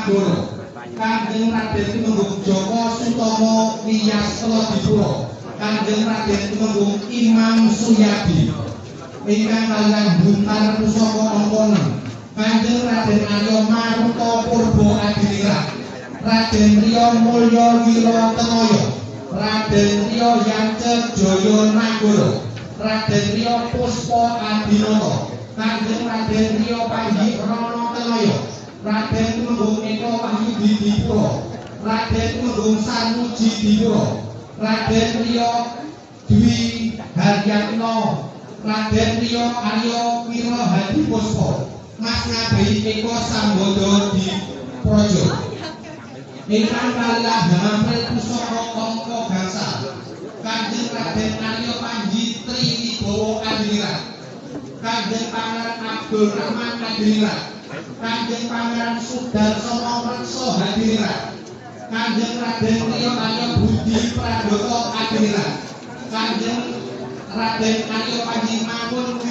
Nagara, Kanjeng Raden Tumenggung Joko Sutomo Wiyastradipura, Kanjeng Raden Tumenggung Imam Suyadi ingkang kaliyan buntar pusaka angka 6, Kanjeng Raden Arya Maruta Purba Adiningrat, Raden Riya Mulya Wiratenaya, Raden Riya Yance Jaya Nagara, Raden Riya Puspa Adinata, Kanjeng Raden Riya Panji Rana Tenaya, Raden Tumenggung Eko Wahyudi Dipura, Raden Tumenggung Sanuji Dipura, Raden Riya Dwi Haryatno, Raden Riya Arya Wira Hadi Puspa, Mas Ngabehi Eko Sambodo di Projo. Ingkang kaliyan hamampril pusaka angka gangsal, Kanjeng Raden Arya Panji Triwibowo Adiningrat, Kanjeng Pangeran Abdul Rahman Adiningrat, Kanjeng Pangeran Sudarsono Reksa Hadiningrat, Kanjeng Raden Riya Arya Budi Pradoto Adiningrat, Kanjeng Raden Arya Panji Mangun.